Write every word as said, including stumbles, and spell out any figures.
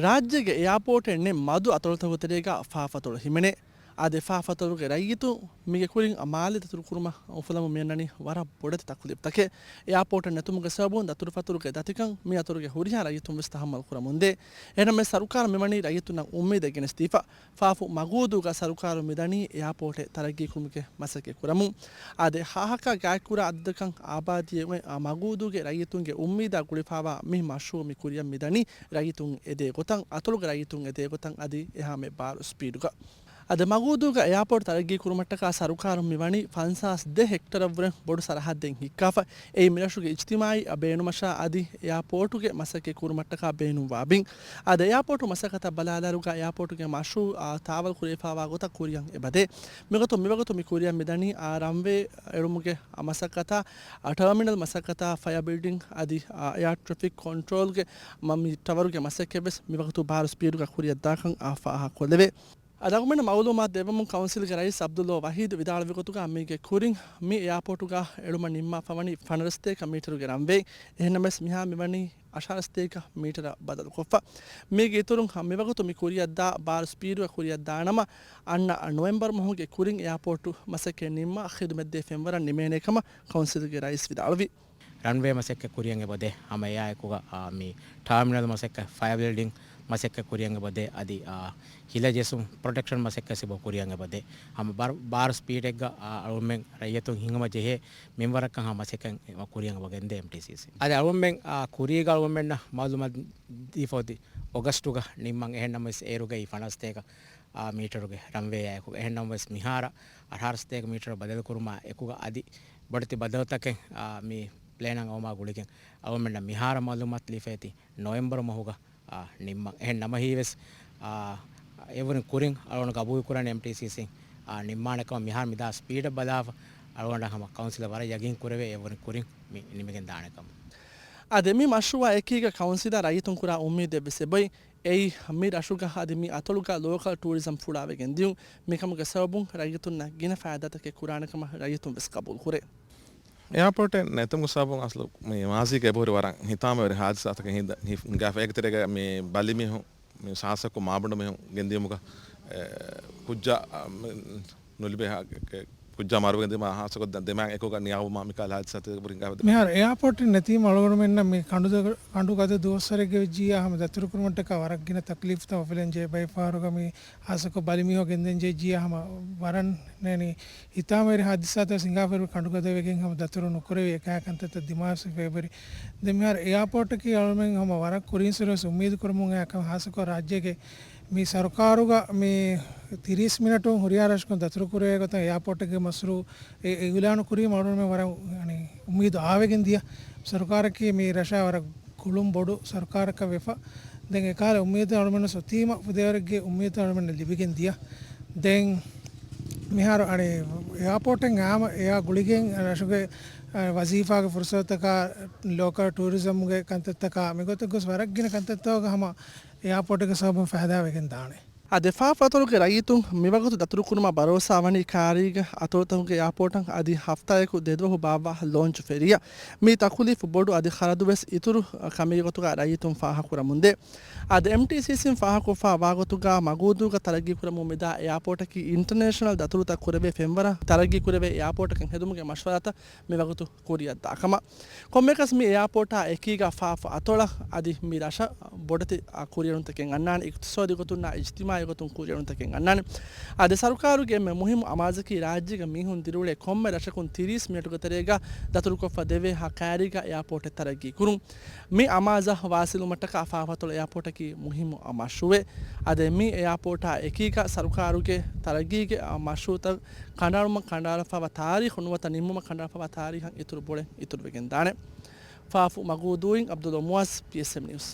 ރާއްޖޭގެ އެއާޕޯޓެއް ނެތް މަދު އަތޮޅުތަކުގެ ތެރޭގަ ފާފަތޮޅު ހިމެނޭ. އާދެ، ފާފަތޮޅުގެ ރައްޔިތުން މީގެ ކުރިން މާލެ ދަތުރުކުރުމަށް އުފުލަމުން މިއަންނަނީ ވަރަށް ބޮޑެތި ތަކުލީފްތަކެއް. އެއާޕޯޓެއް ނެތުމުގެ ސަބަބުން ދަތުރުފަތުރުގެ ދަތިކަން މި އަތޮޅުގެ ހުރިހާ ރައްޔިތުން ވެސް ތަހައްމަލް ކުރަމުންދޭ. އެހެންނަމަވެސް ސަރުކާރުން މިވަނީ ރައްޔިތުންނަށް އުއްމީދެއް ގެނެސްދީފަ. ފާފު މަގޫދޫގަ ސަރުކާރުން މިދަނީ އެއާޕޯޓެއް ތަރައްގީކުރުމުގެ މަސައްކަތް ކުރަމުން. އާދެ، ހާހަކާ ގާތްކުރާ އަދަދަކަށް އާބާދީއެއް އޮތް މަގޫދޫގެ ރައްޔިތުންގެ އުއްމީދާ ގުޅިފާވާ މި މަޝްރޫއު މި ކުރިއަށް މިދަނީ ރައްޔިތުން އެދޭ ގޮތަށް، އަތޮޅުގެ ރައްޔިތުން އެދޭ ގޮތަށް އަދި އެހާމެ ބާރު ސްޕީޑުގަ. އަދި މަގޫދޫގަ އެއާޕޯޓް ތަރައްގީ ކުރުމަށްޓަކާ ސަރުކާރުން މިވަނީ ފަންސާސް ދެ ހެކްޓަރަށްވުރެ ބޮޑު ސަރަހައްދެއް ހިއްކާފަ. އެއީ މިރަށުގެ އިޖްތިމާއީ ބޭނުމަށާ އަދި އެއާޕޯޓުގެ މަސައްކަތް ކުރުމަށްޓަކާ ބޭނުންވާ ބިން. އަދި އެއާޕޯޓު މަސައްކަތަށް ބަލާލާއިރުގަ އެއާޕޯޓުގެ މަޝްރޫއު ތާވަލް ކުރެވިފާވާ ގޮތަށް ކުރިއަށް އެބަދޭ. މިގޮތުން މިވަގުތު މި ކުރިއަށް މިދަނީ ރަންވޭ އެޅުމުގެ މަސައްކަތާ، ޓަރމިނަލް މަސައްކަތާ، ފަޔަ ބިލްޑިން އަދި އެއާ ޓްރެފިކް ކޮންޓްރޯލްގެ މަ-، މި ޓަވަރުގެ މަސައްކަތްވެސް މިވަގުތު ބާރު ސްޕީޑުގަ ކުރިއަށްދާކަން އާ ފާހަގަކޮށްލެވޭ. އަދި އަޅުގަނޑުމެންނަށް މައުލޫމާތު ދެއްވަމުން ކައުންސިލްގެ ރައީސް ޢަބްދުﷲ ވަހީދު ވިދާޅުވި ގޮތުގަ މީގެ ކުރިން މި އެއާޕޯޓުގަ އެޅުމަށް ނިންމާފަވަނީ ފަނަރަ ސަތޭކަ މީޓަރުގެ ރަންވޭ. އެހެންނަމަވެސް މިހާރު މިވަނީ އަށާރަ ސަތޭކަ މީޓަރަށް ބަދަލުކޮށްފަ. މީގެ އިތުރުން މިވަގުތު މި ކުރިއަށްދާ ބާރު ސްޕީޑުގަ ކުރިއަށްދާނަމަ، އަންނަ ނޮވެމްބަރު މަހުގެ ކުރިން އެއާޕޯޓު މަސައްކަތް ނިންމާ ޚިދުމަތްދޭ ފެންވަރަށް ނިމޭނޭ ކަމަށް ކައުންސިލްގެ ރައީސް ވިދާޅުވި. ރަންވޭ މަސައްކަތް ކުރިއަށް އެބަދޭ. ހަމަ އެއާއެކުގަ، އާ، މި ޓާމިނަލް މަސައްކަތް، ފަޔަ ބިލްޑިން މަސައްކަތް ކުރިއަށް އެބަދޭ. އަދި، އާ، ހިލަ ޖެއްސުން ޕްރޮޓެކްޝަން މަސައްކަތް ސިބޮ ކުރިއަށް އެބަދޭ. ހަމަ ބާރު، ބާރު ސްޕީޑެއްގަ، އާ، އަޅުމެން ރައްޔިތުން ހިނގުމަށް ޖެހޭ މިންވަރަކަށް ހަމަ މަސައްކަތް ކުރިއަށް އެބަ ގެންދޭ އެމްޓީސީސީ. އަދި އަޅުމެން، އާ، ކުރީގަ އަޅުމެންނަށް މައުލޫމާތު ދީފަ އޮތީ އޮގަސްޓުގަ ނިންމަން. އެހެންނަމަވެސް އޭރުގައި ފަނަރަ ސަތޭކަ އާ، މީޓަރުގެ ރަންވޭއާއެކު. އެހެންނަމަވެސް މިހާރަށް އަށާރަ ސަތޭކަ މީޓަރަށް ބަދަލުކުރުމާ އެކުގަ އަދި ބޮޑެތި ބަދަލުތަކެއް، އާ، މި ޕްލޭނަށް އައުމާ ގުޅިގެން އަޅުގަނޑަށް މިހާރަށް މައުލޫމާތު ލިބިފައިތީ ނޮވެމްބަރު މަހުގަ، އާ، ނިންމަން. އެހެން ނަމަވެސް، އާ، އެއްވުރެން ކުރިން އަޅުގަނޑު ގަބޫލުކުރަނީ އެމްޓީސީސީން، އާ، ނިންމާނެ ކަމަށް. މިހާރު މިދާ ސްޕީޑަށް ބަލާފަ އަޅުގަނޑަށް ހަމަ ކައުންސިލަށް ވަރަށް ޔަގީން ކުރެވޭ އެއްވުރެން ކުރިން މި ނިމިގެން ދާނެ ކަމަށް. އާދެ، މި މަޝްރޫއާ އެކީގަ ކައުންސިލާ ރައްޔިތުން ކުރާ އުއްމީދެއްވެސް އެބައޮތް. އެއީ، މި ރަށުގަ އަދި މި އަތޮޅުގަ ލޯކަލް ޓޫރިޒަމް ފުޅާވެގެން ދިޔުން. މިކަމުގެ ސަބަބުން ރައްޔިތުންނަށް ގިނަ ފައިދާތަކެއް ކުރާނެ ކަމަށް ރައްޔިތުން ވެސް ގަބޫލު ކުރޭ. އެއާޕޯޓެއް ނެތުމުގެ ސަބަބުން އަސްލު މި މާޒީގަ އެބަހުރި ވަރަށް ހިތާމަވެރި ހާދިސާތަކެއް ހިނގާފަ. އޭގެ ތެރޭގަ މި ބަލިމީހުން، މި ހާއްސަކޮށް މާބަނޑު މީހުން ގެންދިޔުމުގަ، އެ، ކުއްޖާ، އަ، މި ނުލިބޭ ކުއްޖާ މަރުވެގެން ދިޔުމާ ހާއްސަކޮށް ދެ-، ދެމާ އެކުގަ ނިޔާވުމާ މިކަހަލަ ހާދިސާތަކެއް ހިނގާފަ. މިހާރު އެއާޕޯޓެއް ނެތީމަ އަޅުގަނޑުމެންނަށް މި ކަނޑު ދަ-، ކަނޑު ގަދަ ދުވަސްވަރެއްގެ ވެއްޖިއްޔާ ހަމަ ދަތުރުކުރުމަށްޓަކާ ވަރަށް ގިނަ ތަކްލީފްތައް އުފުލެން ޖެހޭ. ބައެއް ފަހަރުގަ މި ހާއްސަކޮށް ބަލިމީހުން ގެންދަން ޖެހިއްޖިއްޔާ ހަމަ ވަރަށް ނޭނީ ހިތާމަވެރި ހާދިސާތައް ހިނގާފައި ކަނޑުގަދަވެގެން ހަމަ ދަތުރު ނުކުރެވި އެކާ ކަންތައްތައް ދިމާވެފައިވެރި. ދެން މިހާރު އެއާޕޯޓަކީ އަޅުމެން ހަމަ ވަރަށް ކުރިން ސުރެސް އުއްމީދު ކުރަމުން އެކަން ހާއްސަކޮށް ރާއްޖޭގެ މި ސަރުކާރުގަ މި ތިރީސް މިނެޓުން ހުރިހާ ރަށަކުން ދަތުރު ކުރެވޭ ގޮތަށް އެއާޕޯޓެއްގެ މަޝްރޫއު އެ އިއުލާނު ކުރީމަ އަޅުގަނޑުމެން ވަރަށް، އަނި، އުއްމީދު އާވެގެން ދިޔަ. ސަރުކާރަކީ މި ރަށާ ވަރަށް ގުޅުން ބޮޑު ސަރުކާރަކަށް ވެފަ. ދެން އެކަހަލަ އުއްމީދު އަޅުގަނޑު އޮތީމަ ފުދޭވަރެއްގެ އުއްމީދު އަޅުގަނޑަށް ލިބިގެން ދިޔަ. ދެން މިހާރު އަނި އެއާޕޯޓެއް އާމަ އެއާ ގުޅިގެން ރަށުގެ، އަ، ވަޒީފާގެ ފުރުސަތުތަކާ، ލޯކަލް ޓޫރިޒަމްގެ ކަންތައްތަކާ މިގޮތަށް ގޮސް ވަރަށް ގިނަ ކަންތައްތަކުގަ ހަމަ އެއާޕޯޓެއްގެ ސަބަބުން ފައިދާ ވެގެން ދާނެ. އާދެ، ފާފަ އަތޮޅުގެ ރައްޔިތުން މިވަގުތު ދަތުރުކުރުމަށް ބަރޯސާވަނީ ކާރީގެ އަތޮޅުތަކުގެ އެއާޕޯޓަށް އަދި ހަފްތާއަކު ދެދުވަހު ބާއްވާ ލޯންޗު ފެރީއަށް. މި ތަކުލީފު ބޮޑު އަދި ޚަރަދުވެސް އިތުރު ކަމެއްގެ ގޮތުގަ ރައްޔިތުން ފާހަގަކުރަމުންދޭ. އާދެ، އެމްޓީސީސީން ފާހަގަކޮށްފައިވާ ގޮތުގަ މަގޫދޫގަ ތަރައްގީކުރަމުން މިދާ އެއާޕޯޓަކީ އިންޓަރނޭޝަނަލް ދަތުރުތައް ކުރެވޭ ފެންވަރަށް ތަރައްގީކުރެވޭ އެއާޕޯޓަކަށް ހެދުމުގެ މަޝްވަރާތައް މިވަގުތު ކުރިއަށްދާ ކަމަށް. ކޮންމެއަކަސް މި އެއާޕޯޓާ އެކީގަ ފާފަ އަތޮޅަށް އަދި މި ރަށަށް ބޮޑެތި ކުރިއެރުންތަކެއް އަންނާނެ، އިޤްތިޞާދީ ގޮތުންނާ އިޖްތިމާޢީ ގޮތުން ކުރިއެރުންތަކެއް އަންނާނެ. އާދެ، ސަރުކާރުގެ އެންމެ މުހިއްމު އަމާޒަކީ ރާއްޖޭގަ މީހުން ދިރިއުޅޭ ކޮންމެ ރަށަކުން ތިރީސް މިނެޓުގެ ތެރޭގަ ދަތުރުކޮށްފަ ދެވޭ ކާރީގަ އެއާޕޯޓެއް ތަރައްގީ ކުރުން. މި އަމާޒަށް ވާސިލުވުމަށްޓަކާ ފާފަ އަތޮޅު އެއާޕޯޓަކީ މުހިއްމު މަޝްރޫއެއް. އާދެ، މި އެއާޕޯޓާ އެކީގަ ސަރުކާރުގެ ތަރައްގީގެ މަޝްރޫއުތައް ކަނޑައަޅުމަށް ކަނޑައަޅާފައިވާ ތާރީޚު ނުވަތަ ނިންމުމަށް ކަނޑައަޅާފައިވާ ތާރީޚަށް އިތުރު ބޮޑެތި އިތުރުވެގެން ދާނެ. ފާފު މަގޫދޫއިން ޢަބްދުﷲ މުޢައްޒަ، ޕީއެސްއެމް ނިއުސް.